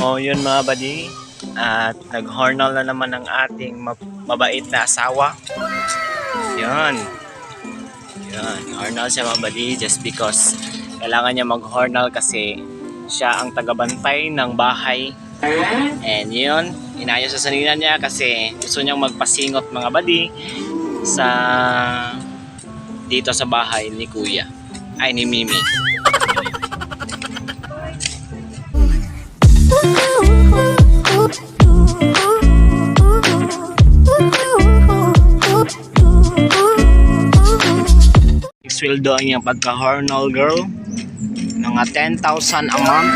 Oh, yun mga buddy. At nag-hornal na naman ang ating mabait na asawa. Yun. Yun. Hornal siya, mga buddy, just because kailangan niya mag-hornal kasi siya ang tagabantay ng bahay. And yun, inayos sa sanina niya kasi gusto niyang magpasingot, mga buddy, sa dito sa bahay ni Kuya. Ay, ni Mimi. Sweldo ang iyang pagka-hornal girl. Mga 10,000 a month.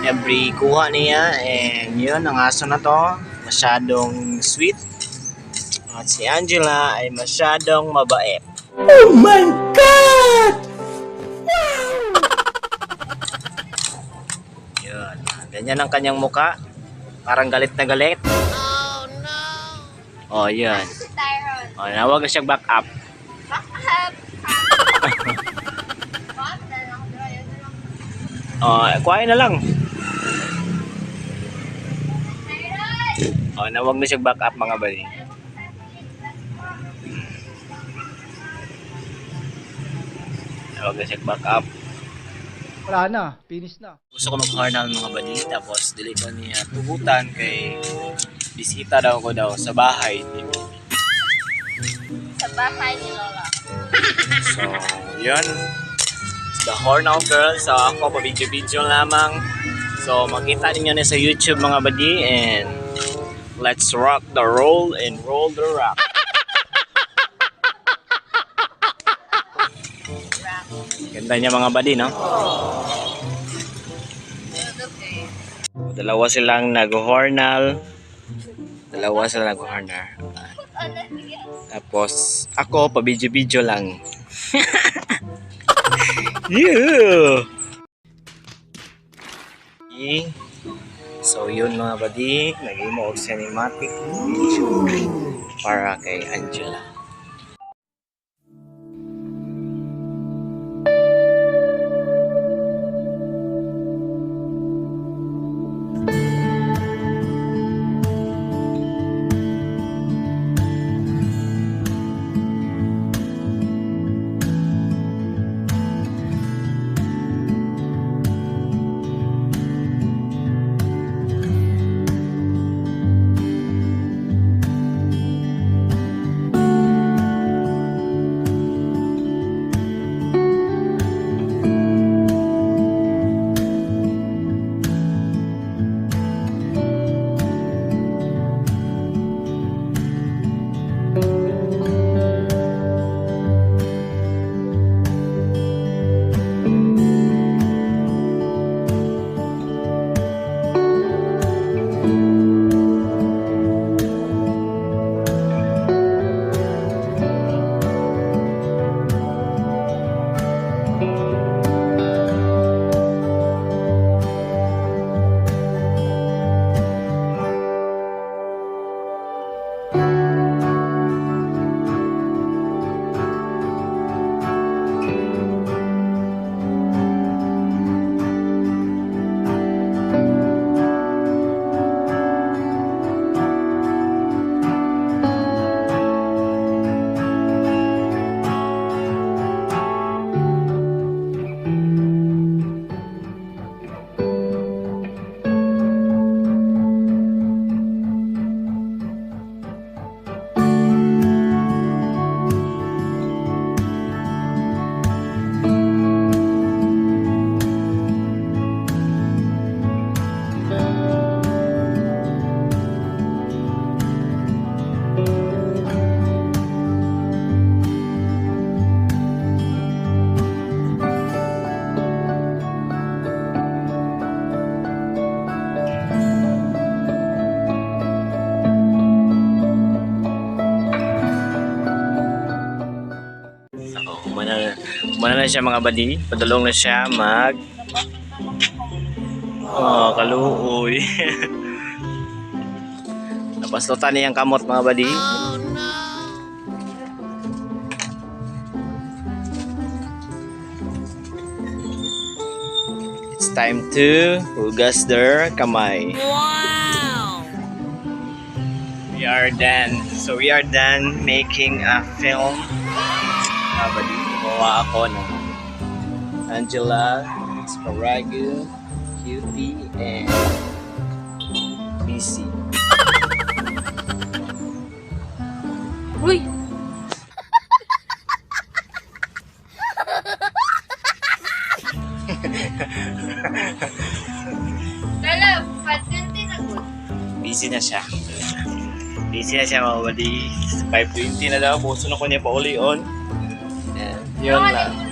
Every kuha niya. And yun, ang aso na to, masyadong sweet. At si Angela ay masyadong mabait. Oh my God! Yun. Ganyan ang kanyang muka. Parang galit na galit. Oh no! Oh, yun. Si Tyron. Oh, nawag na siyang back up. Back up! Bakit na lang ako yun na lang. Oh, kuhain na lang. Tyron! Oh, nawag na siyang back up, mga bali. Nawag na siyang back up. Wala na, finish na. Gusto ko mag-hornal, mga bali, tapos dili ko niya tugutan kay bisita daw ko daw sa bahay ni Mimi. Sa bahay ni Lola. So, yun. The Hornal Girl. So, ako, pa-video-video lamang. So, makita ninyo na sa YouTube, mga badi. And let's rock the roll and roll the rock. Ganda niya, mga badi, no? Okay. Dalawa silang nag-hornal. Dalawa silang nag-hornal. Ano sige? Tapos, ako, pa-video-video lang. Yeah! So, yun mga buddy, nag-imo og cinematic video para kay Angela. So, humana na siya, mga buddy. Padulong na siya mag. Oh, kaluoy. Napaslutan niya ang kamot, mga buddy. It's time to hugas their kamay. Wow! We are done. So we are done making a film. Buddy, gumawa ako ng Angela, Sparagu, Cutie, and Missy. Uy! Lala, 5:20 na good. Busy na siya. Busy na siya, mga buddy. 5:20 na daw. Puso na ko niya pauli on. And yun lang.